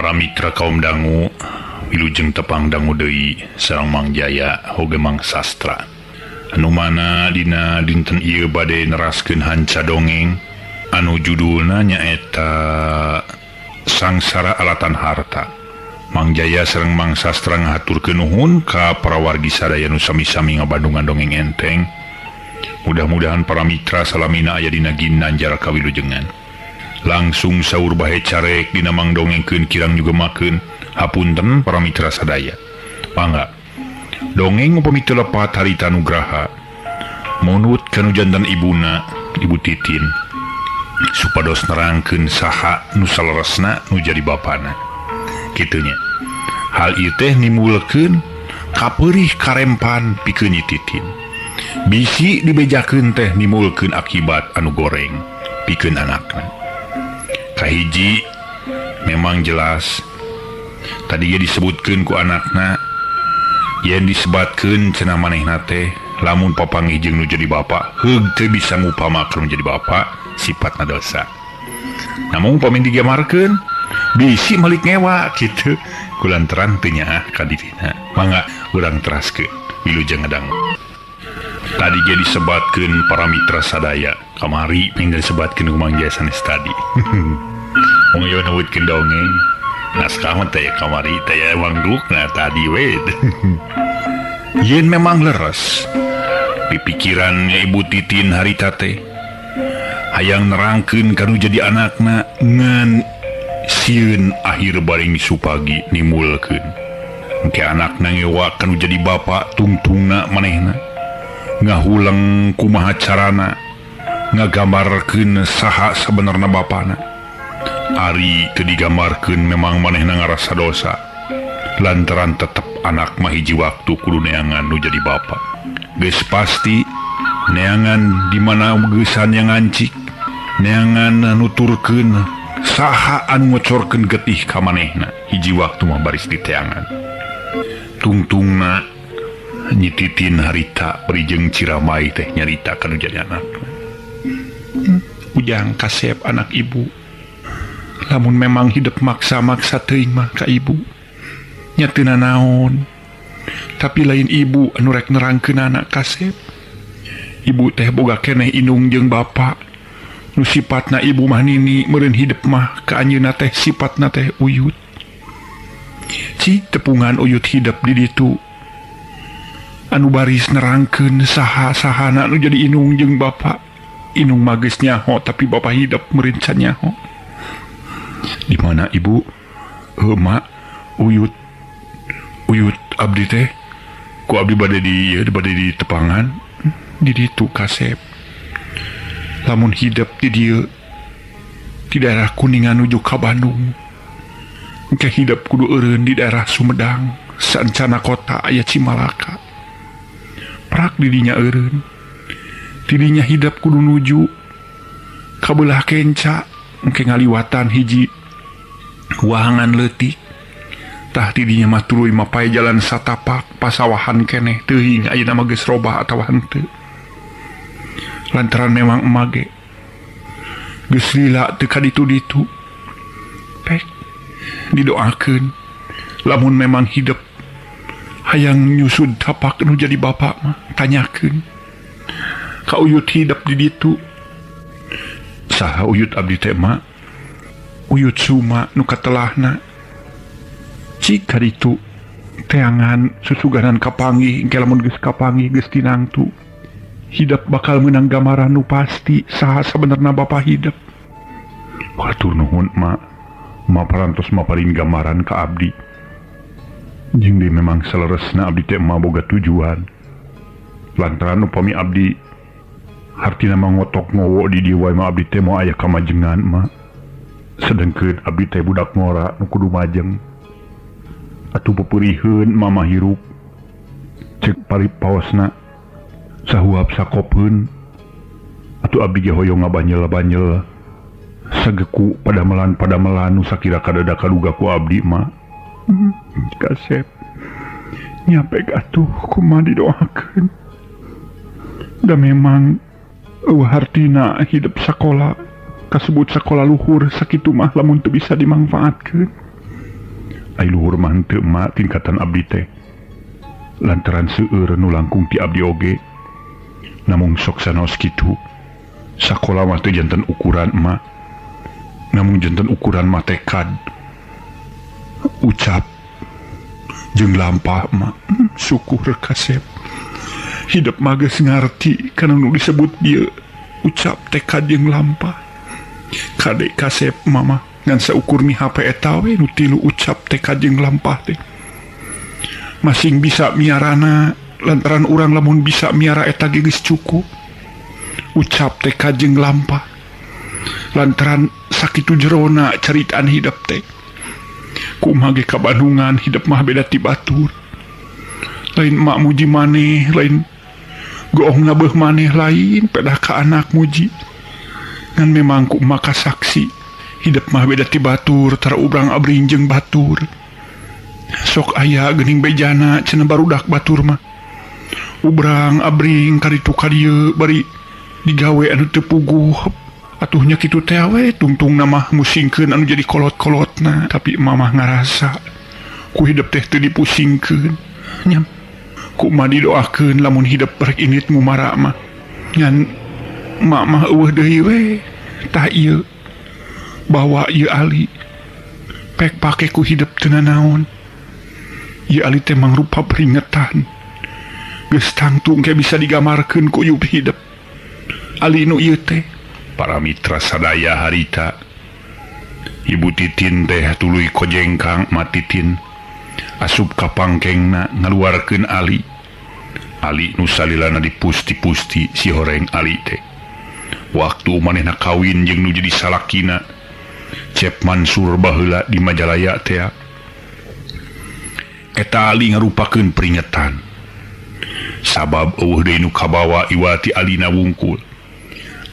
Para mitra kaum dangu wilujeng tepang dangu deui sareng Mang Jaya hoge Mang Sastra. Anu mana dina dinten ieu bade neraskeun hanca dongeng anu judulna nyaeta Sangsara Alatan Harta. Mang Jaya sareng Mang Sastra ngahaturkeun nuhun ka para wargi sadaya nu sami-sami ngabandungan dongeng enteng. Mudah-mudahan para mitra salamina aya dina ginanjar kawilujengan. Langsung saur bahe carek dina mang dongengkeun kirang juga makeun. Hapunten para mitra sadaya. Mangga. Dongeng upami teu lepat harita Nugraha. Munut kanu jantan ibuna, Ibu Titin. Supados nerangkeun saha nu saleresna nu jadi bapana. Kitu nya. Hal ieu teh nimbulkeun kapeurih karempan pikeun Nyi Titin. Bisi dibejakeun teh nimbulkeun akibat anu goreng pikeun anakna. Kahiji memang jelas tadi ge disebutkeun ku anakna yen disebatkeun cenah manehna teh lamun papanggih jeung nu jadi bapa heug teu bisa ngupamakeun jadi bapa sifatna dosa. Namun upami digamarkeun bisi malik ngewa kitu kulantaran teu nyaah ka dirina. Mangga urang teraskeun wilujeng ngadangu. Tadi ge disebatkeun para mitra sadaya kamari ping disebatkeun ku Mang Jaya sanes tadi. Wong ieu nuwitkeun dongeng naskah mah teh kamari teh wangdukna tadi we. Yen memang leres pipikiran Ibu Titin harita teh hayang nerangkeun kanu jadi anakna ngan sieun akhir baring supagi nimbulkeun. Engke anakna ngewa kanu jadi bapa tungtungna manehna ngahuleng kumaha carana ngagambarkeun saha sabenerna bapana. Ari teu digambarkeun memang manehna ngarasa dosa lantaran tetep anak mah hiji waktu kudu neangan nu jadi bapa. Geus pasti neangan di mana geusan yang ngancik, neangan nuturkeun saha anu ngocorkeun getih ka manehna hiji waktu mah baris diteangan. Tungtungna Nyi Titin harita beri jeung ciramai teh nyarita kanu jadi anak. Ujang kasep anak ibu. Lamun memang hidup maksa-maksa teuing mah ka ibu. Nya teu nanaon. Tapi lain ibu anu rek nerangkeun anak kasep. Ibu teh boga keneh indung jeung bapa. Nu sipatna ibu mah nini meureun hidup mah ka anjeunna teh sipatna teh uyut. Ci tepungan uyut hidup di ditu. Anu baris nerangkeun saha-sahana anu jadi inung jeung bapa. Inung mah geus nyaho tapi bapa hidup meureun can nyaho. Di mana ibu? Heuh mak, uyut. Uyut abdi teh ku abdi bade di ieu bade di tepangan di ditu kasep. Lamun hidup di dieu di daerah Kuningan nuju ka Bandung. Engke hidup kudu eureun di daerah Sumedang, saencana kota aya Cimalaka. Prak didinya eureun. Tidinya hidup kudu nuju ka beulah kenca, engke ngaliwatan hiji wahangan leutik. Tah tidinya mah tuluy mapay jalan satapak pasawahan keneh teuing ayeuna mah geus robah atawa henteu. Lantaran memang emak ge geus lila teu ka ditu-ditu. Pek didoakeun lamun memang hidup hayang nyusud tapak nu jadi bapak mah tanyakeun ka uyut hidup di ditu. Saha uyut abdi teh mak? Uyut Suma nu katelahna. Cik ka ditu teangan susuganan kapanggih engke lamun geus kapanggih geus tinangtu. Hidup bakal meunang gambaran nu pasti saha sabenerna bapa hidup. Hatur nuhun mak. Ma parantos maparin gambaran ka abdi. Jeung deui memang saleresna abdi teh mah boga tujuan. Lantaran upami abdi hartina mah ngotok ngowo di dieu wae mah abdi teh moal aya kamajengan mah. Sedengkeun abdi teh budak ngora nu kudu majeng. Atuh peperiheun mama hirup. Cek paripaosna sahuap sakopeun. Atuh abdi ge hoyong ngabanyel-banyel sageku padamelan-padamelan nu sakira kadada kaduga ku abdi mah. Kasep nyapek atuh kumaha didoakeun. Da memang eueuh hartina hidup sakola kasebut sakola luhur sakitu mah lamun teu bisa dimangfaatkeun. Ai luhur mah henteu emak tingkatan abdi teh. Lantaran seueur nu langkung ti abdi oge. Namung sok sanaos kitu. Sakola mah teu janten ukuran emak. Namung janten ukuran mah tekad. Ucap jeung lampah emak. Syukur kasep. Hidup mah geus ngarti kana nu disebut dieu ucap tekad jeung lampah. Kade kasep mama ngan saukur mihape eta we nu tilu ucap tekad jeung lampah teh. Masing bisa miarana lantaran urang lamun bisa miara eta ge geus cukup. Ucap tekad jeung lampah. Lantaran sakitu jerona caritaan hidup teh. Kumaha ge ka Bandungan hidup mah beda ti batur. Lain emak muji maneh, lain goong nabeuh maneh, lain pedah ka anak muji. Ngan memang ku emak kasaksi hidup mah beda ti batur, tara ubrang abring jeung batur. Sok aya geuning bejana cenah barudak batur mah. Ubrang abring kaditu ka dieu bari digawe anu teu puguh. Atuhnya kitu teh we tungtungna mah musingkeun anu jadi kolot-kolotna, tapi mamah ngarasa ku hidup teh teu dipusingkeun. Nya ku mah didoakeun lamun hidup rek init ngumara mah. Ngan mak mah eueuh deui we tah ieu bawa ieu Ali pek pake ku hidup teu nanaon. Ieu Ali teh mangrupa peringetan. Geus tangtung ke bisa digamarkeun ku ieu hidup. Ali nu ieu teh para mitra sadaya harita. Ibu Titin teh tuluy kojengkang Matitin asup ka pangkengna ngaluarkeun Ali. Ali nu salilana dipusti-pusti si horeng Ali teh. Waktu manehna kawin jeung nu jadi salakina Cep Mansur baheula di Majalaya teh. Eta Ali ngarupakeun peringetan. Sabab eueuh deui nu kabawa iwati Alina wungkul.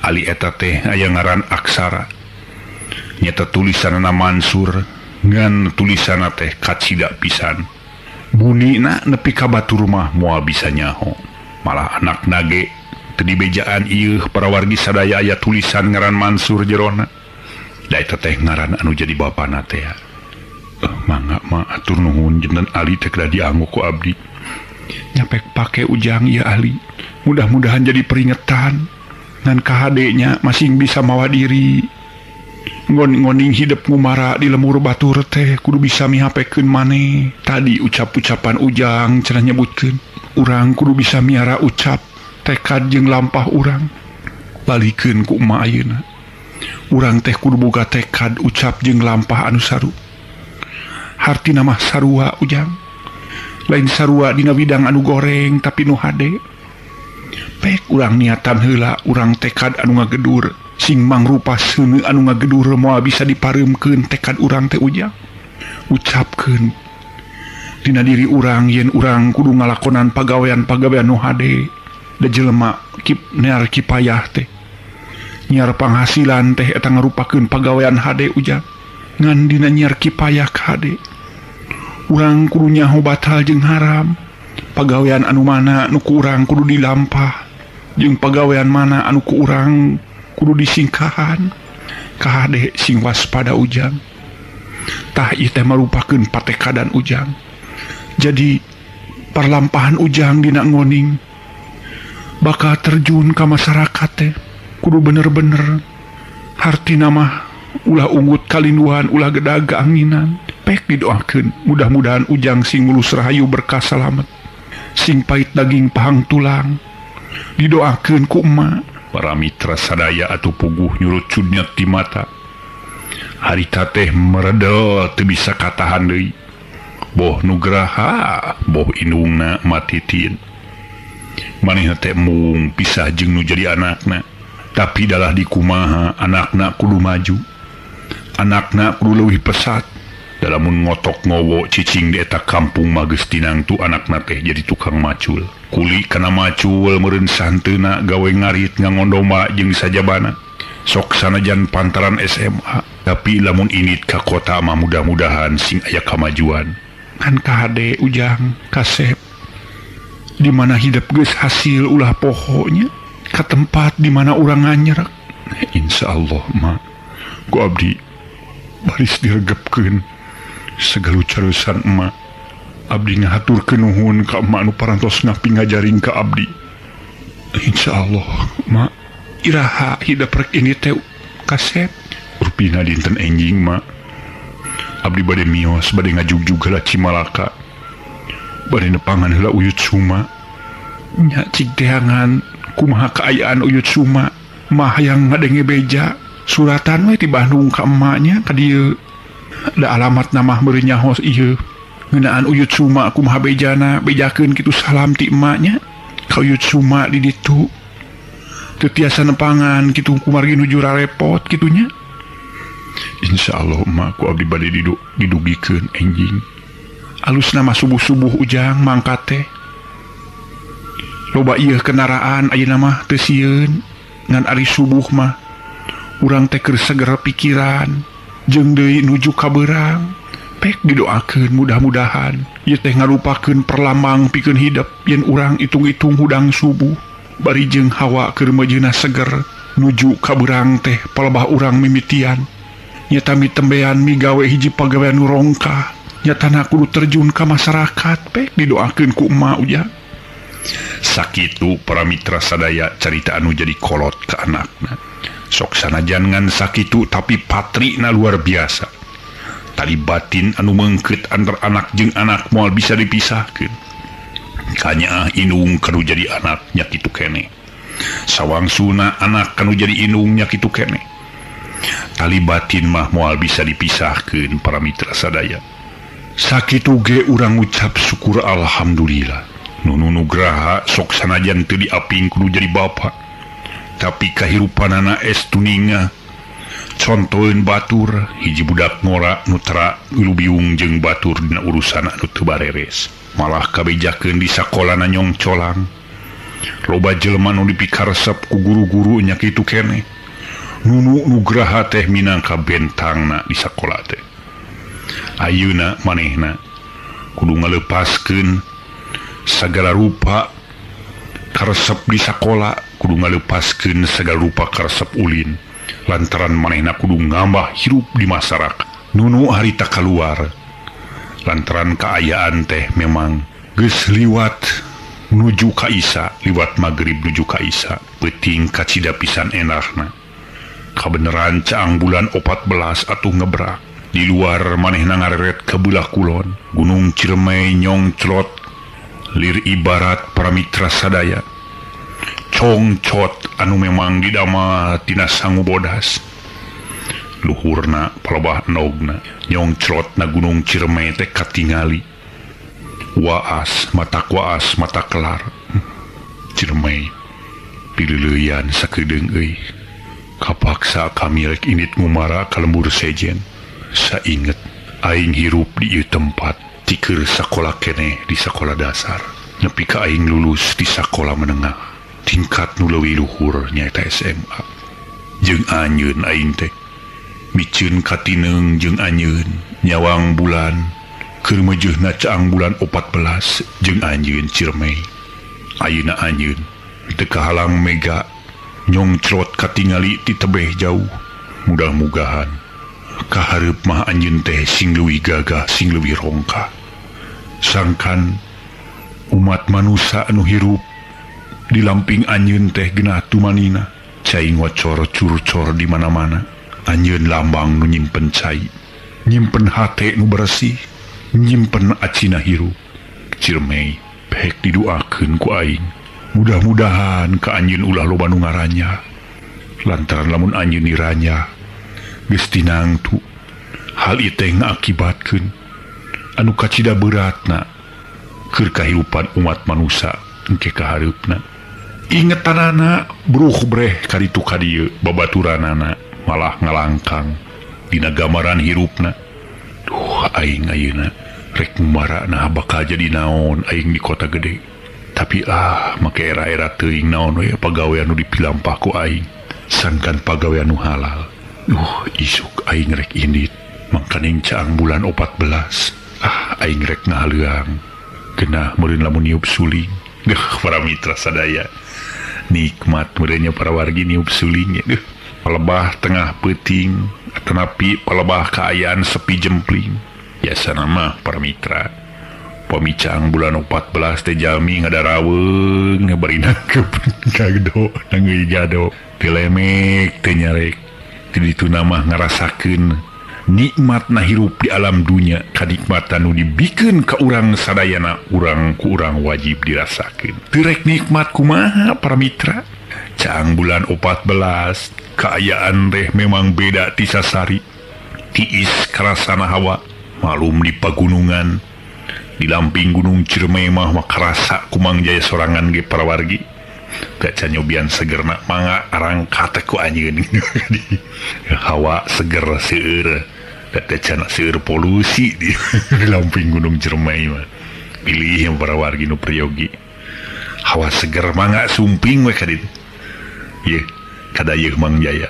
Ali eta teh aya ngaran aksara. Nyata tulisanna Mansur ngan tulisanna teh kacida pisan. Bunina nepi ka batur mah moal bisa nyaho. Malah anakna ge teu dibejaan ieu para wargi sadaya aya tulisan ngaran Mansur jerona. Da eta teh ngaran anu jadi bapana teh. Mangga mah atur nuhun jenten Ali teh kedah dianggo ku abdi. Nyapek pake ujang ieu Ali. Mudah-mudahan jadi peringetan. Ngan kahadenya masing bisa mawa diri. Ngon-ngoning hidup ngumara di lemur batur teh kudu bisa mihapekeun maneh. Tadi ucap-ucapan ujang cenah nyebutkeun urang kudu bisa miara ucap tekad jeung lampah urang. Balikeun ku emak ayeuna. Urang teh kudu boga tekad ucap jeung lampah anu saru. Hartina mah sarua ujang. Lain sarua dina widang anu goreng tapi nu hade. Pek urang niatan heula urang tekad anu ngagedur sing mangrupa seuneu anu ngagedur moal bisa dipareumkeun tekad urang teh ujang. Ucapkeun dina diri urang yen urang kudu ngalakonan pagawean-pagawean nu hade. Da jelema kip near kipayah teh nyiar panghasilan teh eta ngarupakeun pagawean hade ujang. Ngan dina nyiar kipayah hade urang kudu nyaho batal jeung haram. Pagawean anu mana nu ku urang kudu dilampah jeung pagawean mana anu ku urang kudu disingkahan. Kahade sing waspada ujang. Tah ieu teh marupakeun patekadan ujang. Jadi parlampahan ujang dina ngoning bakal terjun ka masyarakat teh kudu bener-bener. Hartina mah ulah unggut kalinduhan, ulah gedag anginan. Pek didoakeun mudah-mudahan ujang sing mulus rahayu berkah salamet, sing pait daging pahang tulang. Didoakeun ku emak. Para mitra sadaya atuh puguh nyurut cudnya ti mata. Harita teh meredel teu bisa katahan deui. Boh nugraha, boh indungna Matitin. Manehna teh mung pisah jeung nu jadi anakna. Tapi dalah dikumaha anakna kudu maju. Anakna kudu leuwih pesat. Dalamun ngotok ngowo cicing di eta kampung mah geus tinangtu anakna teh jadi tukang macul. Kuli kana macul meureun santeuna gawe ngarit ngangondomba jeung sajabana. Sok sanajan pantaran SMA, tapi lamun init ka kota mah mudah-mudahan sing aya kamajuan. Kan kahade ujang kasep di mana hidup geus hasil ulah pohonya ka tempat di mana urang nganyerek. Insyaallah mak ku abdi baris diregepkeun Segala carusan emak abdi ngahaturkeun nuhun ka emak nu parantos ngapi ngajaring ka abdi. Insyaallah mak iraha hidep rek ini teh kasep rupina dinten enjing mak. Abdi bade mios bade ngajugjug heula Cimalaka bade nepangan heula Uyut Suma nya cik teangan kumaha kaayaan Uyut Suma mah hayang ngadenge beja suratan we ti Bandung ka emaknya ka dieu da alamat nama meureun nyaho ieu ngeunaan Uyut Suma kumaha bejana bejakeun kitu salam ti emaknya ka Uyut Suma di ditu teu tiasa nepangan kitu kumargi nuju rarepot kitunya. Insyaallah emak ku abdi bade didugikeun enjing. Alus nama subuh-subuh ujang mangkat teh. Loba ieu kendaraan ayeuna mah teu sieun ngan ari subuh mah urang teh keur seger pikiran jeung deui nuju ka beurang. Pek didoakeun mudah-mudahan ieu teh ngarupakeun perlambang pikeun hidep yen urang itung-itung hudang subuh bari jeung hawa keur mejeuna seger nuju ka beurang teh palebah urang mimitian. Nyata mitembean migawe hiji pagawean nu rongkah nyatana kudu terjun ka masyarakat pek didoakeun ku emak ujang. Sakitu para mitra sadaya carita anu jadi kolot ka anakna. Sok sanajan ngan sakitu tapi patrina luar biasa. Tali batin anu meungkeut antar anak jeung anak moal bisa dipisahkeun. Kanyaah indung kanu jadi anak nya kitu keneh. Sawangsuna anak kanu jadi indung nya kitu keneh. Tali batin mah moal bisa dipisahkeun para mitra sadaya. Sakitu ge urang ngucap syukur alhamdulillah. Nunu Nugraha sok sanajan teu diaping kudu jadi bapa. Tapi kahirupanana es tuninga. Contoeun batur hiji budak ngora nu tera lubiung jeung batur dina urusan anu teu bareres. Malah kabejakeun di sakolana nyongcolang. Loba jelema nu dipikaresep ku guru-guru nya kitu keneh. Nunu Nugraha teh minangka bentangna di sakola teh. Ayeuna manehna kudu ngalepaskeun sagala rupa karesep di sakola, kudu ngalepaskeun sagala rupa karesep ulin lantaran manehna kudu ngambah hirup di masyarakat. Nunu harita kaluar lantaran kaayaan teh memang geus liwat nuju ka Isa, liwat magrib nuju ka Isa, peuting kacida pisan enahna. Kabeneran caang bulan 14 atuh ngebrak. Di luar manehna ngareret ka beulah kulon, Gunung Ciremai nyongclot lir ibarat para mitra sadaya. Congcot anu memang didama tina sangu bodas. Luhurna palebah nogna nyongclot na Gunung Ciremai teh katingali. Waas mata kelar. Ciremai pilileuyan sakedeung euy. Kapaksa kami rek init ngumara ka lembur sejen. Sainget aing hirup di ieu tempat tikeur sakola keneh di sakola dasar nepi ka aing lulus di sakola menengah tingkat nu leuwih luhur nyaeta SMA. Jeung anjeun aing teh miceun katineung jeung anjeun nyawang bulan keur meujeuhna caang bulan 14 jeung anjeun Ciremai. Ayeuna anjeun teu kahalang mega nyongclot katingali ti tebeh jauh. Mudah-mugahan kahareup mah anjeun teh sing leuwih gagah sing leuwih rongkah. Sangkan umat manusia anu hirup di lamping anjeun teh genah tumanina cai ngocor curcor di mana-mana. Anjeun lambang nu nyimpen cai, nyimpen hate nu bersih, nyimpen acina hirup. Ciremai pek didoakeun ku aing. Mudah-mudahan ka anjeun ulah loba nu ngaranya. Lantaran lamun anjeun niranya geus tinangtu hal ieu teh ngaakibatkeun anu kacida beratna keur kahirupan umat manusia engke kahareupna. Ingetanana bruh breh kaditu ka dieu babaturanana malah ngalangkang dina gambaran hirupna. Duh aing ayeuna rek ngumara nah bakal jadi naon aing di kota gede. Tapi make era-era teuing naon we pagawean nu dipilampah ku aing sangkan pagawean nu halal. Isuk aing rek indit mangkaning caang bulan 14. Aing rek ngahaleang genah meureun lamun niup suling. Duh para mitra sadaya nikmat meureunnya para wargi niup suling ya. Duh palebah tengah peuting atanapi palebah kaayaan sepi jempling. Biasa nama para mitra pamicang bulan 14 teh jalmi ngadaraweng bari nangkep gado nangeuy gado dilemek teu nyarek. Ti ditu mah ngarasakeun nikmatna hirup di alam dunya, kanikmatan nu dibikeun ka urang sadayana urang ku urang wajib dirasakeun. Teu rek nikmat kumaha para mitra? Caang bulan 14 kaayaan teh memang beda ti sasari. Tiis karasana hawa malum di pagunungan di lamping Gunung Ciremai mah karasa ku Mang Jaya sorangan ge para wargi. Gaca nyobian segerna mangga arangkat ku anjeun. Hawa seger seueur, gaca seueur polusi di lamping Gunung Ciremai mah. Pilih yang para wargi nu priyogi. Hawa seger mangga sumping we ka ditu. Yeuh, kadayeuh Mang Jaya.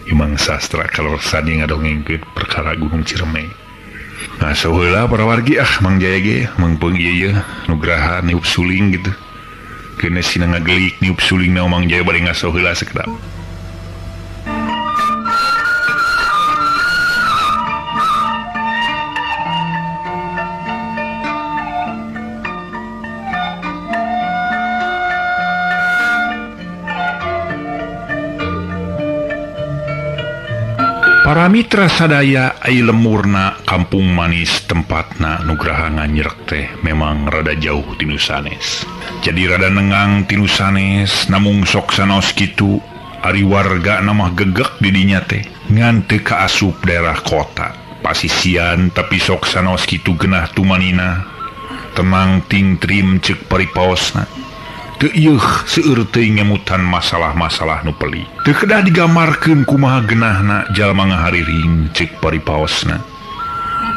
Imang Sastra kalau sani ngadongengkeun perkara Gunung Ciremai. Nah, saheula para wargi ah Mang Jaya ge mangpeung ieu Nugraha niup suling gitu. Keuna sina ngagelik niup suling na Mang Jaya bari ngaso heula sakedap. Para mitra sadaya ai lemurna kampung manis tempatna Nugraha nganyerek teh memang rada jauh tinu sanes. Jadi rada nengang tinu sanes namung sok sanaos kitu ari warga mah gegek di dinya teh ngan teu kaasup daerah kota. Pasisian tapi sok sanaos kitu genah tumanina tenang tingtrim ceuk paripaosna. Teu ieuh seueur teuing ngemutan masalah-masalah nu pelik. Teu kedah digambarkeun kumaha genahna jalma ngahariring ceuk paripaosna.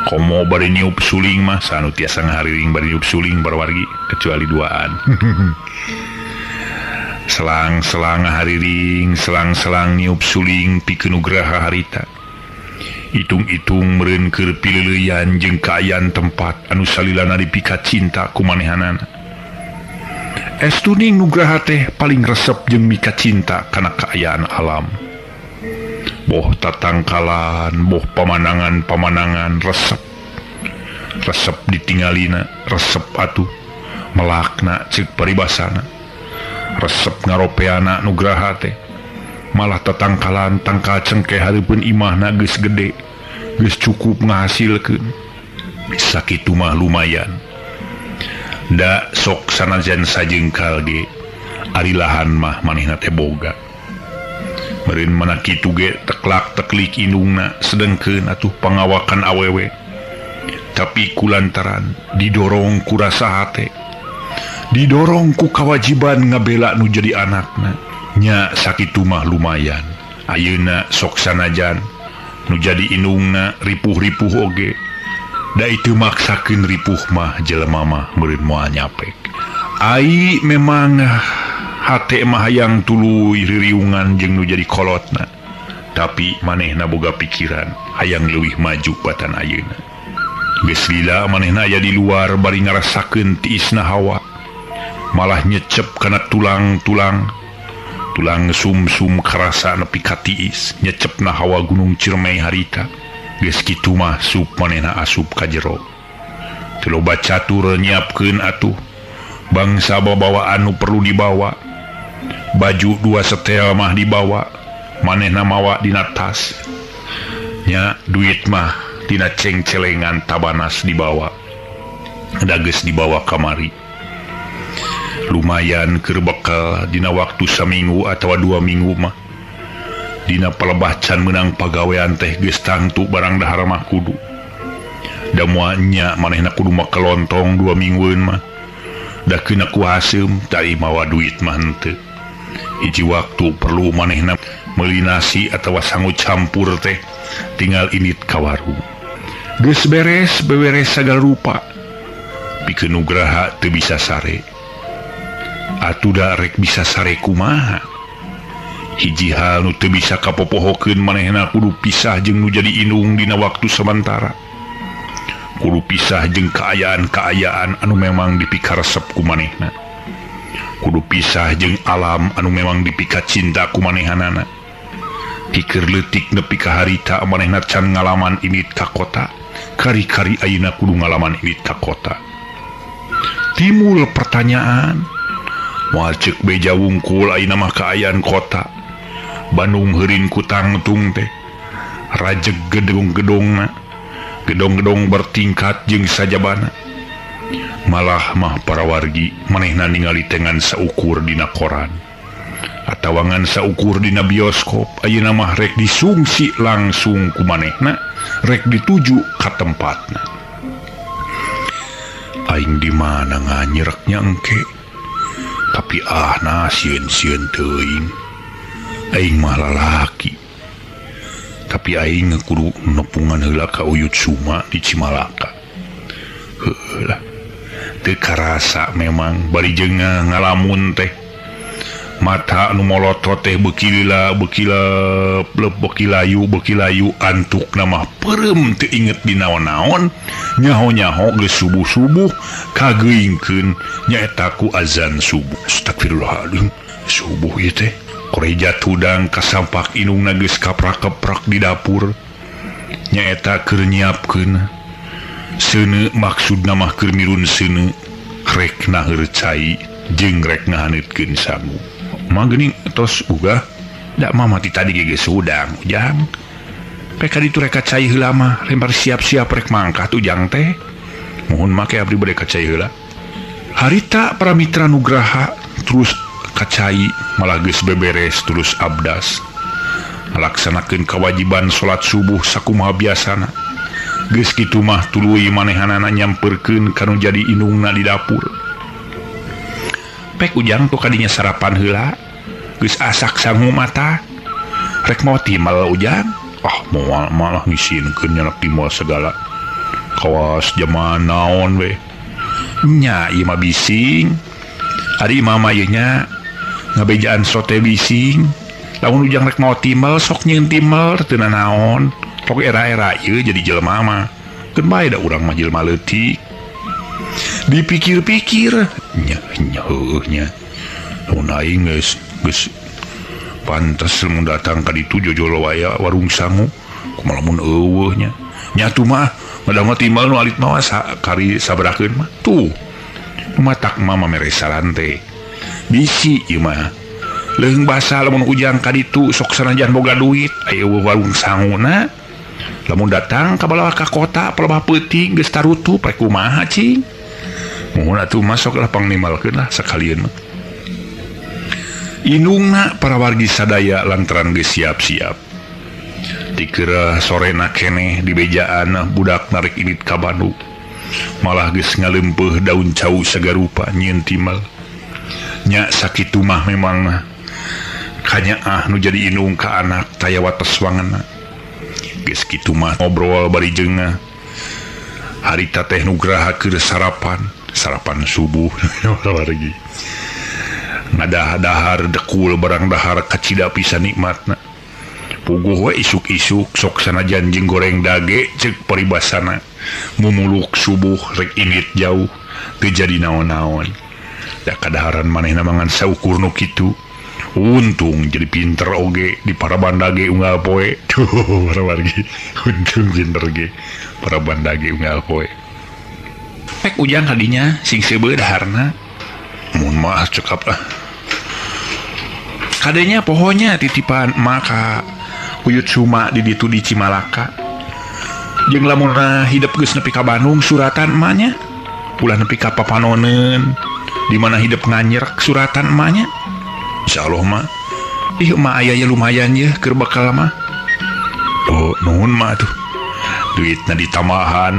Komo bari niup suling mah sanu tiasa ngahariring bari niup suling barwargi kecuali duaan. Selang-selang ngahariring, selang-selang niup suling pikeun Nugraha harita. Itung-itung meureun keur pileuleyan jeung kaayaan tempat anu salilana dipika cinta ku manehanana. Estuning Nugraha teh paling resep jeung mika cinta kana kaayaan alam. Boh tatangkalan, boh pamanangan-pamanangan resep. Resep ditingalina, resep atuh melakna ceuk paribasana. Resep ngaropeana Nugraha teh. Malah tatangkalan tangkal cengkeh hareupeun imahna geus gede, geus cukup ngahasilkeun. Sakitu mah lumayan. Da sok sanajan sajengkal ge ari lahan mah manehna teh boga. Meureun mana kitu ge teklak teklik indungna sedengkeun atuh pangawakan awewe. Tapi kulantaran didorong ku rasa hate, didorong ku kawajiban ngabela nu jadi anakna. Nya sakitu mah lumayan. Ayeuna sok sanajan nu jadi indungna ripuh-ripuh oge. Da itu maksakeun ripuh mah jelema mah meureun moal nyapek. Ai memang hate mah hayang tuluy ririungan jeung nu jadi kolotna. Tapi manehna boga pikiran hayang leuwih maju batan ayeuna. Geus lila manehna aya di luar bari ngarasakeun tiisna hawa. Malah nyecep kana tulang-tulang. Tulang sumsum karasa nepi ka tiis, nyecepna hawa Gunung Ciremai harita. Geus kitu mah sup manehna asup ka jero. Teu loba catur nyiapkeun atuh. Bangsa babawaan nu perlu dibawa. Baju dua setel mah dibawa, manehna mawa dina tas. Nya duit mah tina cengcelengan tabanas dibawa. Da geus dibawa kamari. Lumayan keur bekal dina waktu saminggu atawa 2 minggu mah. Dina palebah can meunang pagawean teh geus tangtu barang dahar mah kudu. Da moal nya manehna kudu make lontong 2 minggueun mah. Da keuna ku haseum tari mawa duit mah henteu. Hiji waktu perlu manehna meuli nasi atawa sangu campur teh tinggal init ka warung. Geus beres beberes sagala rupa. Pikeun Nugraha teu bisa sare. Atuh da rek bisa sare kumaha? Hiji hal nu teu bisa kapopohokeun manehna kudu pisah jeung nu jadi indung dina waktu samantara. Kudu pisah jeung kaayaan-kaayaan anu memang dipikaresep ku manehna. Kudu pisah jeung alam anu memang dipika cinta ku manehanana. Pikir leutik nepi ka harita manehna can ngalaman init ka kota, Kari-kari ayeuna kudu ngalaman indit ka kota. Timbul pertanyaan, moal ceuk beja wungkul ayeuna mah kaayaan kota. Bandung heurin ku tangtung teh. Rajeg gedong-gedongna, gedong-gedong bertingkat jeung sajabana. Malah mah para wargi manehna ningali tengan saukur dina koran atawa ngan saukur dina bioskop. Ayeuna mah rek disungsi langsung ku manehna, rek dituju ka tempatna. Aing di mana nganyereknya engke? Tapi ah na sieun-sieun teuing. Aing mah lalaki. Tapi aing kudu nepungan heula ka Uyut Suma di Cimalaka. Heuh lah. Teu karasa memang bari jeung ngalamun teh. Mata nu molotot teh beuki lila, beuki lep, beuki layu antuk mah peureum teu inget di naon-naon. Nyaho-nyaho geus subuh-subuh kageuingkeun nyaeta ku azan subuh. Astagfirullahaladzim, subuh ieu teh. Koreja tudang kasampak indungna geus kaprak-keprak di dapur. Nyaeta keur nyiapkeun seuneu, maksudna mah keur mirun seuneu, rek naheur cai jeung rek ngahaneutkeun sangu. Mah geuning tos ugah da mah mati tadi ge geus hudang ujang. Pek ka ditu rek ka cai heula mah, lempar siap-siap rek mangkat ujang teh. Mohon make abdi bade ka cai heula. Harita para mitra Nugraha terus kacai malah geus beberes terus abdas ngalaksanakeun kewajiban salat subuh sakumaha biasana. Geus kitu mah tuluy manehanana nyamperkeun ka nu jadi indungna di dapur. Pek ujang tuh kadinya sarapan heula, geus asak sangu mata. Rek mau timal ujang? Ah moal malah ngisinkeun nyanak timal segala. Kawas jaman naon we. Nya ieu mah bising. Ari mama ieu nya ngabejaan sote bising. Lamun ujang rek mau timal sok nyieun timal teu naon. Pok era-era ieu jadi jelema mah. Keun bae da urang mah jelema leutik. Dipikir-pikir nya nya heueuh nya. Mun aing geus pantes lamun datang ka ditu jojolo waya warung sangu kumaha lamun eueuh nya. Nya atuh mah madama timal nu alit mah kari sabarakeun mah tuh. Matak mama mere saran teh. Bisi ieu mah. Leung basa lamun ujang ka ditu sok sanajan boga duit aya warung sanguna. Lamun datang ka balawa ka kota palebah peuting geus tarutup rek kumaha cing. Mohon atuh masuk lah pangnimalkeun lah sakalian mah. Indungna para wargi sadaya lantaran geus siap-siap. Dikira sorena keneh di bejaan budak narik indit ka Bandung. Malah geus ngalempeuh daun cau sagarupa nyieun timal. Nya sakitu mah memang kanyaah nu jadi indung ka anak taya wates wanganna. Geus kitu mah ngobrol bari jeung harita teh Nugraha keur sarapan, sarapan subuh wargi. Ngadah-dahar dekul barang dahar kacida pisan nikmatna. Puguh we isuk-isuk sok sanajan jeung goreng dage ceuk paribasana. Mumuluk subuh rek indit jauh teu jadi naon-naon. Da kadaharan manehna mangan saukur nu kitu. Untung jadi pinter oge di para bandage unggal poe. Tuh para wargi, untung pinter ge para bandage unggal poe. Pek ujang kadinya sing seubeuh daharna. Mun mah cekap ah. Kadenya pohonnya titipan maka Uyut Suma di ditu di Cimalaka. Jeung lamunna hidep geus nepi ka Bandung suratan emaknya. Ulah nepi ka Papanoneun di mana hidep nganyerek suratan emaknya. Insyaallah mah. Ih emak aya lumayan ye keur bekal mah. Oh nuhun mah atuh. Duitna ditambahan.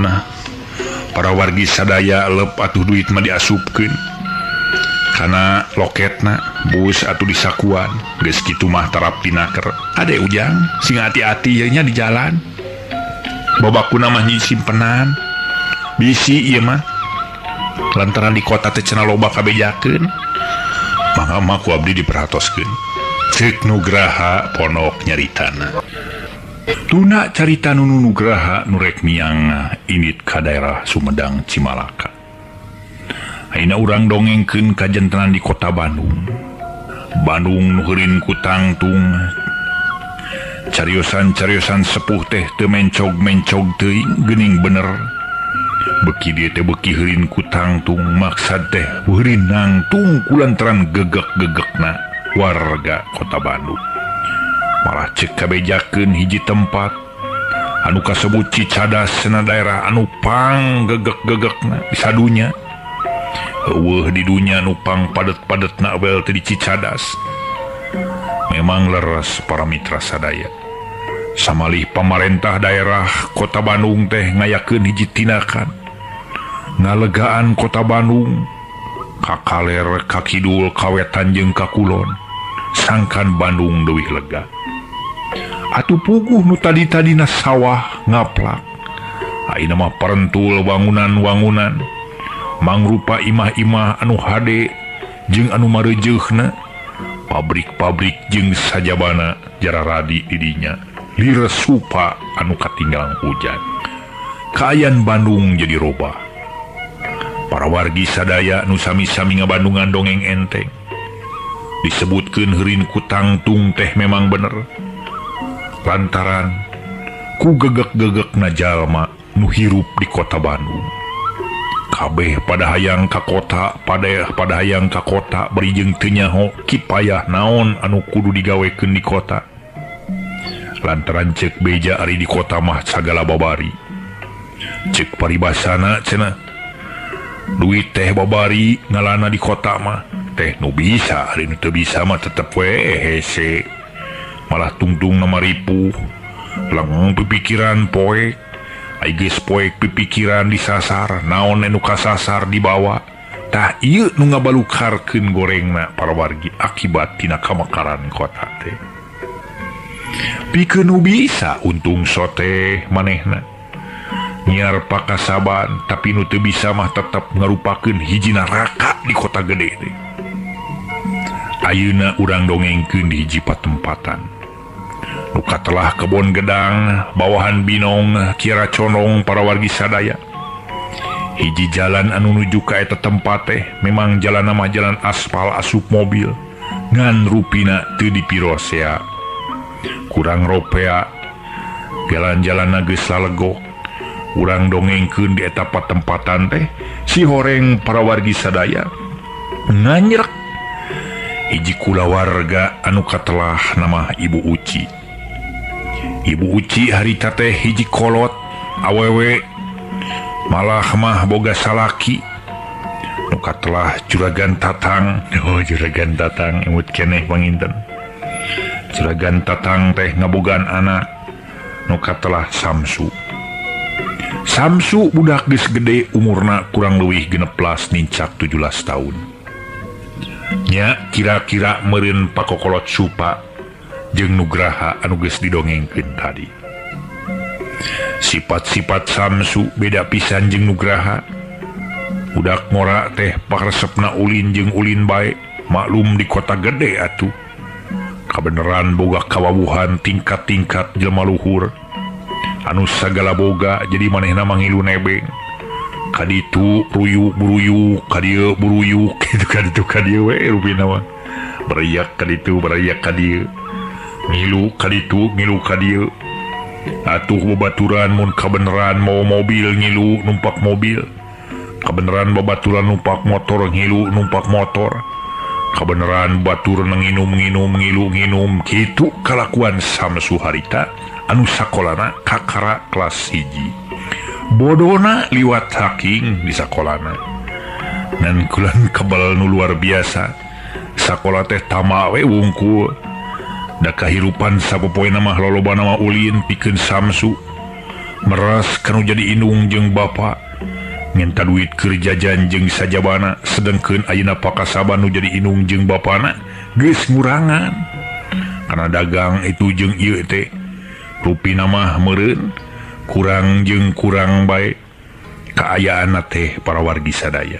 Para wargi sadaya lep atuh duit mah diasupkeun. Kana loketna bus atuh disakuan. Geus kitu mah tarap tinaker. Ade ujang sing hati-hati ye nya di jalan. Babakuna mah nyimpenan. Bisi ieu mah. Lantaran di kota teh cenah loba kabejakeun. Mangga mah ku abdi diperhatoskeun. Ceuk Nugraha pondok nyaritana. Tuna carita nu Nugraha nu rek miang indit ka daerah Sumedang Cimalaka. Ayeuna urang dongengkeun kajentenan di kota Bandung. Bandung nu heurin ku tangtung. Cariosan-cariosan sepuh teh teu mencog-mencog teuing geuning bener. Beki dieu teh beki heurin ku tangtung maksad teh heurin nangtung kulantaran gegek-gegekna warga Kota Bandung. Malah cek kabejakeun hiji tempat anu kasebut Cicadas cenah daerah anu pang gegek-gegekna di sadunya. Eueuh di dunya nu pang padet-padetna wel teh di Cicadas. Memang leres para mitra sadaya. Samalih pamarentah daerah Kota Bandung teh ngayakeun hiji tindakan ngalegaan Kota Bandung ka kaler, ka kidul, ka wetan jeung ka kulon, sangkan Bandung leuwih lega. Atuh puguh nu tadi-tadina sawah ngaplak, ayeuna mah parentul wangunan-wangunan, mangrupa imah-imah anu hade jeung anu mareujeuhna, pabrik-pabrik jeung sajabana jararadi di dinya. Liresupa anu katinggalan hujan. Kaayaan Bandung jadi robah. Para wargi sadaya nu sami-sami ngabandungan dongeng enteng. Disebutkeun heurin ku tangtung teh memang bener. Lantaran ku gegek-gegekna jalma nu hirup di Kota Bandung. Kabeh pada hayang ka kota, pada hayang ka kota bari jeung teu nyaho kipayah naon anu kudu digawekeun di kota. Lantaran cek beja ari di kota mah sagala babari. Cek paribasana cenah duit teh babari ngalana di kota mah teh nu bisa ari nu teu bisa mah tetep we hese. Malah tungtung nama ripuh leng pipikiran poek ai geus poek pipikiran disasar naon anu kasasar dibawa. Tah ieu nu ngabalukarkeun gorengna para wargi akibat tina kamekaran kota teh. Pikeun nu bisa untung sote manehna nyiar pakasaban, tapi nu teu bisa mah tetep ngarupakeun hiji neraka di kota gede teh. Ayeuna urang dongengkeun di hiji patempatan nu katelah kebon gedang bawahan Binong Kiara Condong para wargi sadaya. Hiji jalan anu nuju ka eta tempat teh memang jalan mah jalan aspal asup mobil ngan rupina teu dipirosea, kurang ropea, jalan-jalan geus lalegok. Urang dongengkeun di eta patempatan teh si horeng para wargi sadaya nganyrek hiji kulawarga anu katelah nama Ibu Uci. Ibu Uci harita teh hiji kolot awewe malah mah boga salaki nu katelah juragan Tatang. Oh, juragan Tatang imut keneh panginten. Juragan Tatang teh ngabogaan anak nu katelah Samsu. Samsu budak geus gede umurna kurang leuwih 16 nincak 17 tahun. Nya kira-kira meureun pakokolot Supa jeung Nugraha anu geus didongengkeun tadi. Sifat-sifat Samsu beda pisan jeung Nugraha. Budak ngora teh paresepna ulin jeung ulin bae, maklum di kota gede atuh. Kabeneran boga kawawuhan tingkat-tingkat jelema luhur anu sagala boga jadi manehna mangilu nebeng. Kaditu ruyuk buruyuk, kadieu buruyuk kitu kaditu kadieu we rupina mah. Beriak kaditu beriak kadieu. Ngilu kaditu ngilu kadieu. Atuh babaturan mun kabeneran mau mobil ngilu numpak mobil. Kabeneran babaturan numpak motor ngilu numpak motor. Kabeneran batur nginum-nginum ngilu nginum kitu kalakuan Samsu harita anu sakolana kakara kelas 1. Bodona liwat haking di sakolana. Ngan kulan kebal nu luar biasa. Sakola teh tama we wungkul. Da kahirupan sapopoena mah lolobana mah ulin pikeun Samsu. Meras kanu jadi indung jeung bapa. Minta duit keur jajan jeung sajabana, sedengkeun ayeuna pakasaban nu jadi indung jeung bapana geus ngurangan. Karena dagang itu jeung ieu teh rupina mah meureun kurang jeung kurang bae kaayaanna teh para wargi sadaya.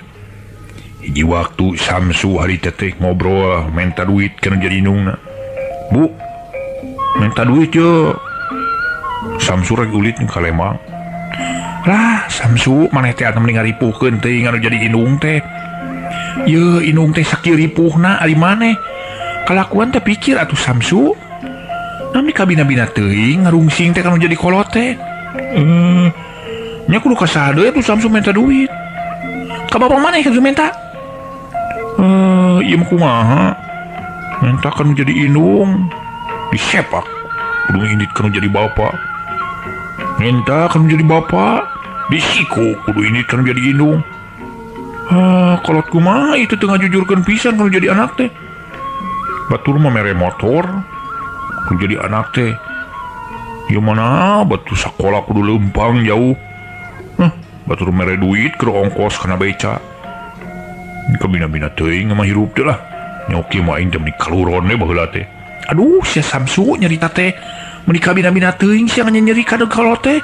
Hiji waktu Samsu hari teh ngobrol minta duit kana jadi indungna. Bu, minta duit ye. Samsu rek ulit ka Lembang. Lah, Samsu maneh teh atuh mending ngaripuhkeun teuing anu jadi indung teh. Ye, indung teh sakieu ripuhna ari maneh. Kalakuan teh pikir atuh Samsu. Namni kabina-bina teuing ngarungsing teh kanu jadi kolot teh. Nya kudu ka saha deui atuh Samsu minta duit. Ka bapak maneh kudu minta? Ieu mah kumaha? Minta kanu jadi indung. Disepak. Kudu indit kanu jadi bapak. Minta kanu jadi bapak. Disiku kudu indit kanu jadi indung. Kolot kumaha itu teu ngajujurkeun pisan kanu jadi anak teh. Batur mah mere motor. Kudu jadi anak teh. Ieu mana batu sakola kudu leumpang jauh. Batur mere duit keur ongkos kana beca. Kabina-bina teuing mah hirup teh lah. Nyoki mah aing teh meuni kaluron we baheula teh. Aduh sia Samsu nyarita teh. Meuni kabina-bina teuing sia nyeri ka kolot teh.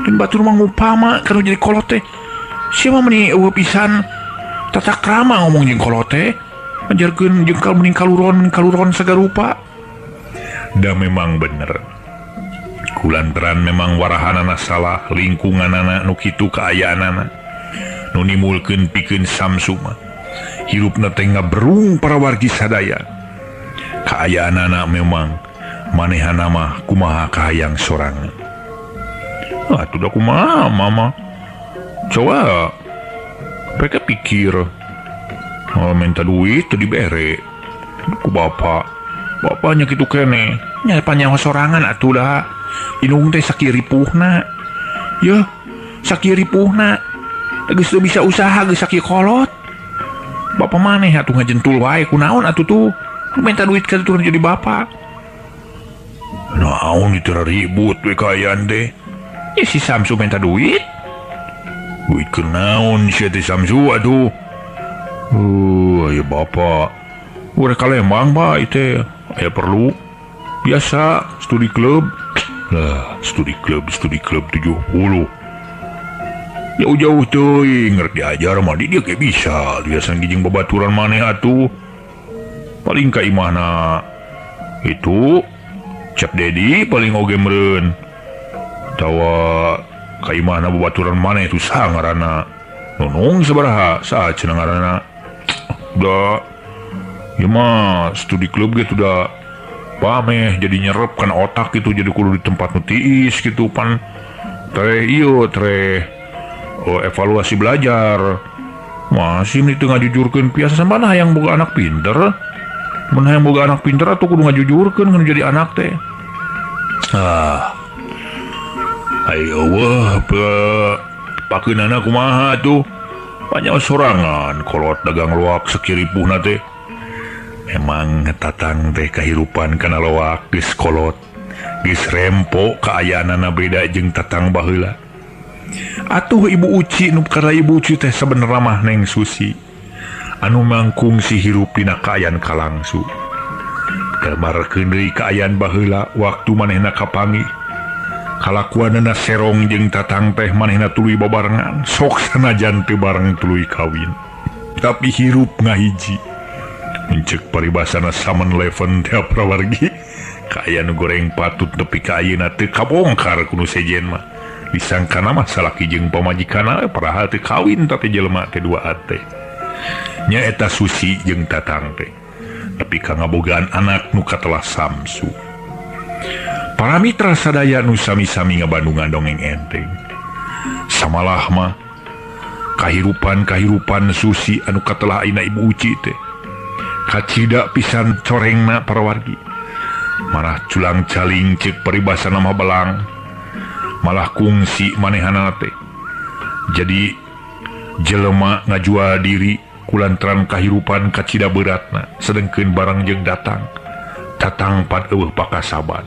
Dan batur mah ngupama kana jadi kolot teh. Sia mah meuni eueuh pisan tata krama ngomong jeung kolot teh. Ngajarkeun jengkal meuning kaluron sagarupa. Da memang bener. Kulantaran memang warahanana salah, lingkunganana nu kitu kaayaanana. Nu nimulkeun pikeun Samsu mah. Hirupna teh ngaberung para wargi sadaya. Kaayaanana memang manehana mah kumaha kahayang sorangan. Atuh da kumaha mama. Coba mereka pikir minta duit teu dibere ku bapak. Bapaknya kitu keneh. Nya panyaho sorangan atuh da. Indung teh sakieu ripuhna. Yeuh, sakieu ripuhna. Geus teu bisa usaha geus sakieu kolot. Bapak maneh atuh ngajentul wae kunaon atuh tuh. Minta duit ka turun jadi bapak. Naon itu ribut we kaayaan teh. Ya si Samsu minta duit. Duit kunaon sia teh Samsu atuh. Aya bapak. Urang ka Lembang Pak ieu teh. Aya perlu. Biasa studi klub. Lah, studi klub 70. Jauh-jauh teuing ngerti diajar mah di dia ge bisa. Biasa jeung babaturan maneh atuh. Paling ka imahna itu Cep Dedi paling oge meureun. Tawa ka imahna babaturan maneh itu saha ngaranna? Nunung sabaraha saha cenah ngaranna? Da ieu mah studi klub ge da pameh jadi nyerep kan otak gitu, jadi kudu di tempat nu tiis gitu pan teh ieu teh evaluasi belajar masih itu ngajujurkeun piasa mana hayang boga anak pinter, mun hayang boga anak pinter atuh kudu ngajujurkeun kudu jadi anak teh. Ayo wah pakeunana kumaha tuh banyak sorangan kolot dagang loak sakiripuhna teh. Memang tatang teh kahirupan kana loak geus kolot geus rempo kaayaanana beda jeung tatang baheula. Atuh Ibu Uci nu karena Ibu Uci teh sabenerna mah Neng Susi anu mangkung si hirup dina kaayaan kalangsu. Kamarkeun deui kaayaan baheula waktu manehna kapanggih. Kalakuanana serong jeung tatang teh manehna tuluy babarengan sok sanajan teu bareng tuluy kawin. Tapi hirup ngahiji. Mencek paribasana samen leven teh prawargi kaayaan nu goreng patut nepi ka ayeuna teu kabongkar ku nu sejen mah. Disangkana mah salaki jeung pamajikanna padahal teu kawin tapi jelema teh dua teh. Nya eta Susi jeung tatang teh nepi ka ngabogaan anak nu katelah Samsu. Para mitra sadaya nu sami-sami ngabandungan dongeng enteng. Samalah mah kahirupan-kahirupan Susi anu katelah ayeuna Ibu Uci teh kacida pisan corengna para wargi. Malah culang caling cek paribasana mah belang. Malah kungsi manehana teh. Jadi jelema ngajual diri kulantaran kahirupan kacida beratna sedengkeun barang jeung datang. Tatang pan eueuh pakasaban.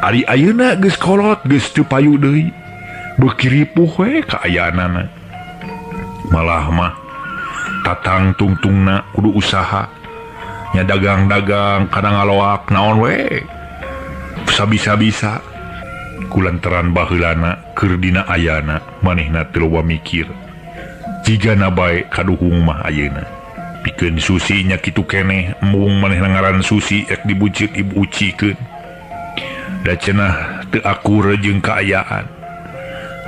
Ari ayeuna geus kolot geus teu payu deui. Beuki ripuh we kaayaanana. Malah mah tatang tungtungna kudu usaha. Nya dagang-dagang kana ngaloak naon we. Sabisa-bisa kulantaran baheulana keur dina ayana manehna teu loba mikir. Jigana bae kaduhung mah ayeuna. Pikeun Susi nya kitu keneh embung manehna ngaran Susi ek dibucit Ibu Ucikeun. Da cenah teu akur jeung kaayaan.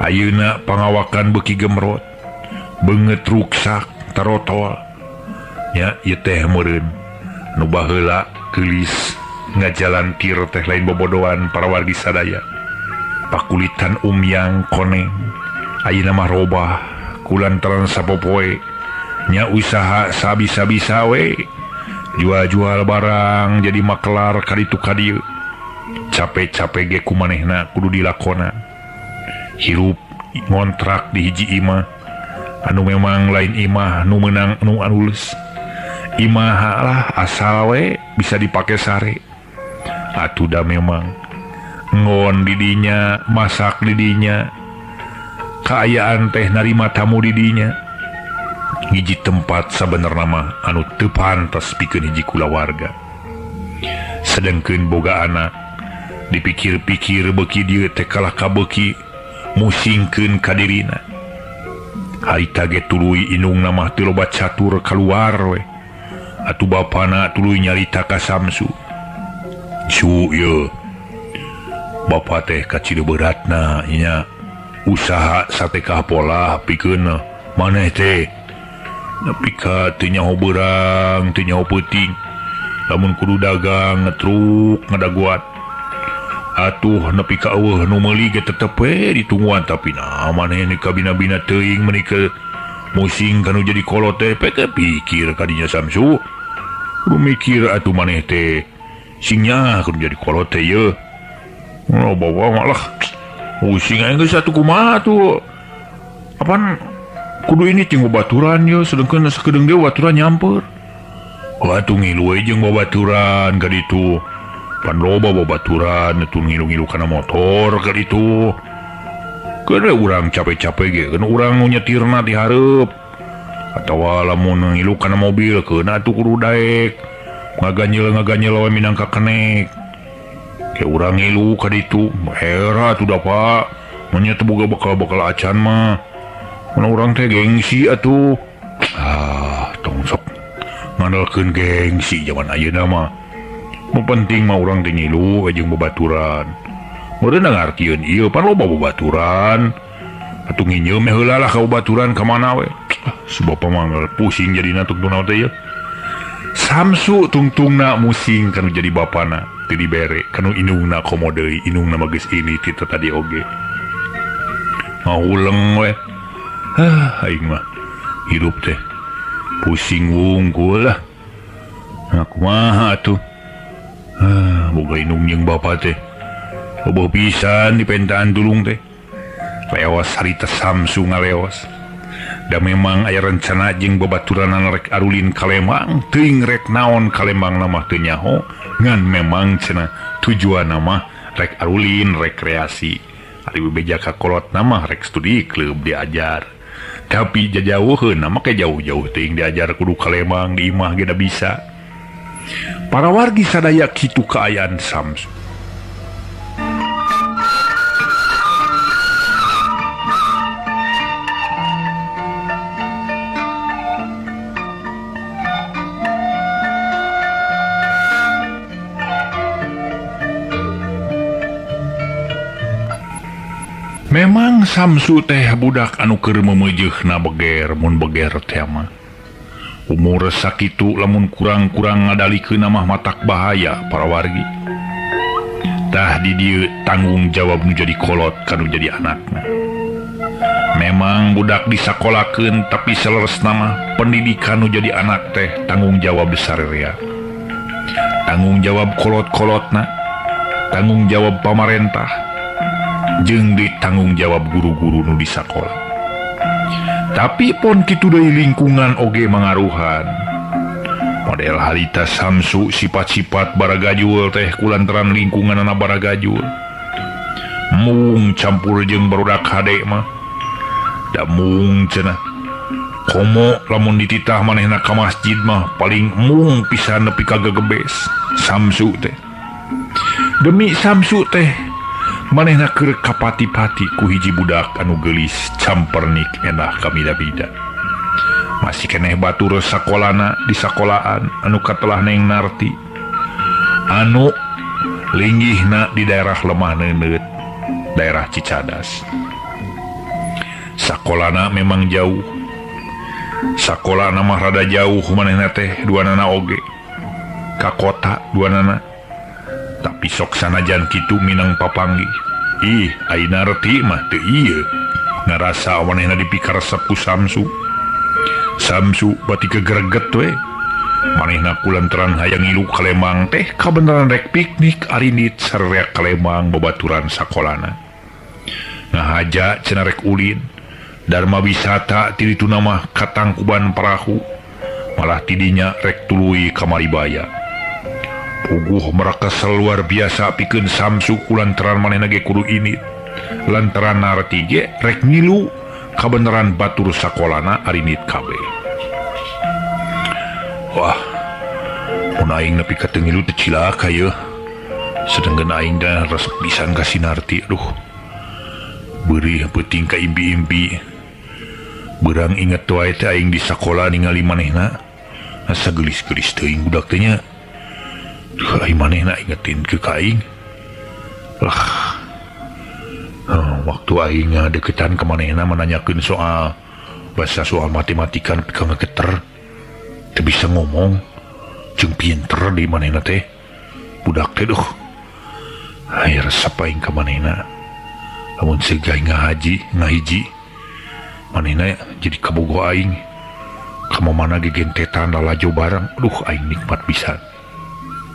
Ayeuna pangawakan beuki gemrot. Beungeut ruksak tarotol. Nya ieu teh meureun nu baheula geulis ngajalantir teh lain bobodoan para wargi sadaya. Pakulitan umyang koneng ayeuna mah robah kulantaran sapopoe nya usaha sabisa-bisa we jual-jual barang jadi makelar kaditu kadieu. Capek-capek ge ku manehna kudu dilakona. Hirup ngontrak di hiji imah anu memang lain imah nu meunang nu anuleus. Imah lah asal we bisa dipake sare. Atuh da memang ngon didinya, masak didinya, kaayaan teh narima tamu didinya. Hiji tempat sabenerna mah anu teu pantes pikeun hiji kulawarga. Sedengkeun boga anak dipikir-pikir beuki dieu teh kalah kabeuki musingkeun ka dirina. Harita ge tuluy indungna mah teu loba catur kaluar we. Atuh bapana tuluy nyarita ka Samsu. Su ye. Bapa teh kacida beratna nya usaha satekah pola pikeun maneh teh nepi ka teu nyaho beurang teu nyaho peuting lamun kudu dagang ngetruk ngadaguan atuh nepi ka eueuh nu meuli ge tetep we ditungguan tapi nah maneh ni kabina-bina teuing meuni ke musing kanu jadi kolot teh pikir kadinya Samsu kudu mikir atuh maneh teh singnya kudu jadi kolot teh ye. Oh, bawa malah pusing aing geus atuh kumaha tuh. Apaan kudu ini jeung babaturan ye sedengkeun sakedeung deui babaturan nyamper. Atuh ngilu we jeung babaturan ka ditu. Pan loba babaturan atuh ngilu-ngilu kana motor ka ditu. Keun urang capek-capek ge keun urang nu nyetirna di hareup. Atawa lamun ngilu kana mobil keun atuh kudu daek. Ngaganjel-ngaganjel we minangka kenek. Ke urang ngilu ka ditu hera atuh da Pak mun nya teu boga bekal-bekal acan mah mun urang teh gengsi atuh. Ah tong sok ngandalkeun gengsi jaman ayeuna mah. Nu penting mah urang teh ngilu jeung babaturan. Meureun ngartieun ieu pan loba babaturan atuh nginjeum meh heula lah ka babaturan ka mana we. Si bapa mah pusing jadina tungtungna teh ieu. Samsu tungtungna musing kanu jadi bapana teu dibere kanu indungna komo deui indungna mah geus ini ti tadi oge ngahuleng we. Hah aing mah hirup teh pusing wungkul lah. Nah kumaha atuh. Hah boga indung jeung bapa teh loba pisan dipentaan tulung teh. Leos harita Samsu ngaleos. Da memang aya rencana jeung babaturanana rek arulin ka Lembang teuing rek naon ka Lembang mah teu nyaho ngan memang cenah tujuanna mah rek arulin rekreasi. Ari bebeja ka kolotna mah rek studi klub diajar. Tapi jajauheun mah ke jauh-jauh teuing diajar kudu ka Lembang di imah ge da bisa. Para wargi sadaya kitu kaayaan Samsu. Memang Samsu teh budak anu keur memeujeuhna beger mun beger teh mah. Umur sakitu lamun kurang-kurang ngadalikeun mah matak bahaya para wargi. Tah di dieu tanggung jawab nu jadi kolot kanu jadi anakna. Memang budak disakolakeun tapi saleresna mah pendidikan nu jadi anak teh tanggung jawab besar rea. Tanggung jawab kolot-kolotna, tanggung jawab pamarentah, jeung ditanggung jawab guru-guru nu di sakola. Tapi pon kitu deui lingkungan oge mangaruhan. Model harita Samsu sifat-sifat baragajul teh kulantaran lingkunganna baragajul. Mung campur jeung barudak hade mah. Da mung cenah. Komo lamun dititah manehna ka masjid mah paling mung pisan nepi ka gegebes Samsu teh. Demi Samsu teh manehna keur kapati-pati ku hiji budak anu geulis campernik enah kamida-bida. Masih keneh batur sakolana di sakolaan anu katelah Neng Narti anu linggihna di daerah Lemah Neuneut, daerah Cicadas. Sakolana memang jauh. Sakolana mah rada jauh manehna teh duanana oge. Ka kota duanana. Tapi sok sanajan kitu minang papanggih. Ih, ayeuna reti mah teu ieu. Ngarasa manehna dipikaresep ku Samsu. Samsu bati kegereget we. Manehna kulantaran hayang ngilu ka Lembang teh kabeneran rek piknik arindit sarerea ka Lembang babaturan sakolana. Ngahaja cenah rek ulin. Dharma wisata ti dituna mah ka Tangkuban Parahu. Malah tidinya rek tuluy ka Maribaya. Puguh merakesel luar biasa pikeun Samsu kulantaran manehna ge kudu init. Lantaran narti ge rek ngilu kabeneran batur sakolana arindit kabeh. Wah, mun aing nepi ka teu ngilu teh cilaka yeuh. Sedengkeun aing dah resep pisan ka si Narti. Aduh. Beurih peuting ka impi-impi. Beurang inget wae teh aing di sakola ningali manehna. Asa geulis-geulis teuing budak teh nya. Duh, aing manehna ingetin ke ka aing. Lah. Waktu aing ngadeukeutan ka manehna menanyakeun soal bahasa soal matematika nepi ka ngageter. Teu bisa ngomong jeung pinter di manehna teh. Budak teh duh. Ai resep aing ka manehna. Lamun seugah ngahaji, ngahiji manehna jadi kabogoh aing. Ka mana gegentetan lalajo bareng. Aduh aing nikmat pisan.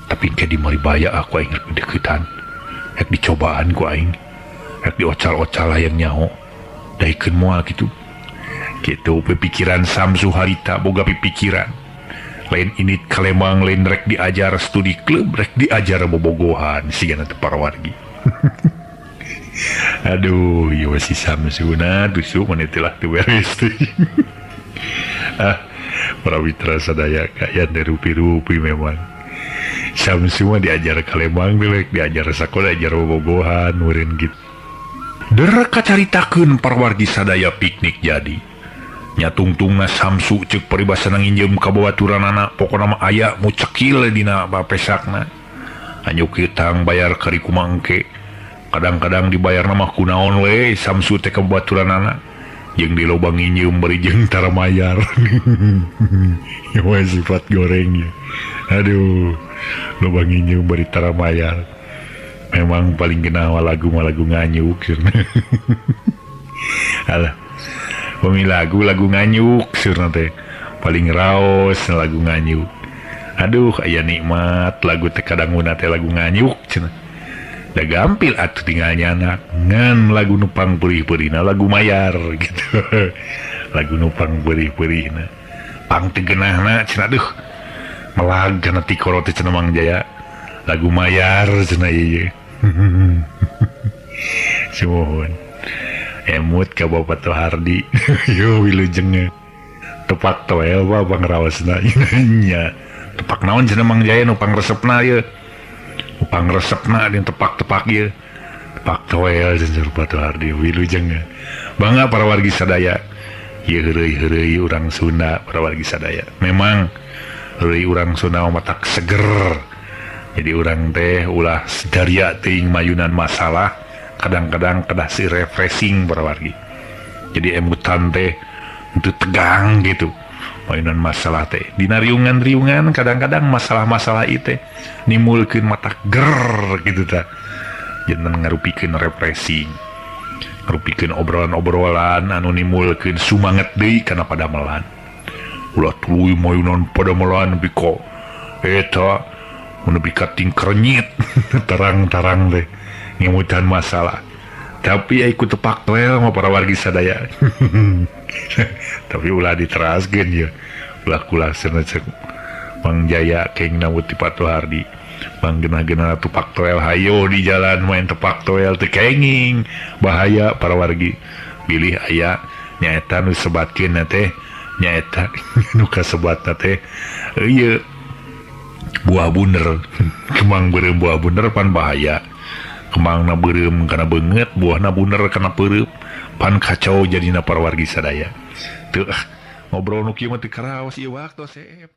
Tapi ke di Maribaya aku aing rek deukeutan. Rek dicobaan ku aing. Rek diocal-ocal hayang nyaho. Daekeun moal kitu. Kitu pipikiran Samsu harita boga pipikiran. Lain init ka Lembang, lain rek diajar studi klub, rek diajar bobogohan sigana teh parawargi. Aduh, ieu si Samsuna dusu maneh teh lah teu beres teh. Ah, para mitra sadaya kayan rupi-rupi memang. Samsu mah diajar ka Lembang rek diajar sakola diajar bobogohan meureun kitu. Der kacaritakeun parawargi sadaya piknik jadi. Nyatungtungna Samsu ceuk paribasana nginjem ka babaturanana pokona mah aya mu cekil dina bapesakna. Anyuk hitang bayar kari kumangke. Kadang-kadang dibayarna mah kunaon we Samsu teh ka babaturanana. Jeung di loba nginjem bari jeung tara mayar. Ieu sifat goreng ya. Aduh, loba nginjem bari tara mayar. Memang paling genah lagu mah lagu nganyuk. Alah. Pemi lagu nganyuk surna teh paling raos lagu nganyuk. Aduh aya nikmat lagu teh kadanguna teh lagu nganyuk cenah. Da gampil atuh tinggal nyanak ngan lagu nu pangpeurih-peurihna lagu mayar gitu. Lagu nu pangpeurih-peurihna pang teu geunahna cenah aduh. Melag kana tikoro teh cenah Mang Jaya. Lagu mayar cenah ieu. Sumuhun. Emut ka Bapak Tohardi. Yo wilujeng tepak toel wa pangraosna nya. Tepak naon cenah Mang Jaya nu pangresepna ieu. Nu pangresepna di tepak-tepak ieu. Tepak toel cenah Bapak Tohardi wilujeng. Bangga para wargi sadaya. Ieu heureuy-heureuy urang Sunda para wargi sadaya. Memang heureuy urang Sunda mah matak seger. Jadi urang teh ulah daria teuing mayunan masalah. Kadang-kadang kedah si refreshing para wargi. Jadi emutan teh itu tegang gitu. Mainan masalah teh dina riungan-riungan kadang-kadang masalah-masalah itu nimulkeun mata ger gitu ta. Janten ngarupikeun refreshing. Ngarupikeun obrolan-obrolan anu nimulkeun sumanget deui kana padamelan. Ulah tuluy mayunan padamelan nepi ka eta nepi ka tingkrenyit tarang-tarang teh. Ngemutan masalah. Tapi ikut tepak toel mah para wargi sadaya. Tapi ulah diteraskeun ya. Ulah kula cenah cek Mang Jaya keng nawut ti Pak Tohardi. Mang genah-genah tepak toel hayo di jalan main tepak toel teu kenging. Bahaya para wargi. Bilih aya nyaeta nu sebatkeun teh nyaeta nu kasebatna teh ieu buah bunder. Kemang beureum buah bunder pan bahaya. Kemangna beureum kana beungeut, buahna bunder kana peureub, pan kacau jadina para wargi sadaya. Teu ngobrol nu kieu mah teu karaos ieu waktu seep.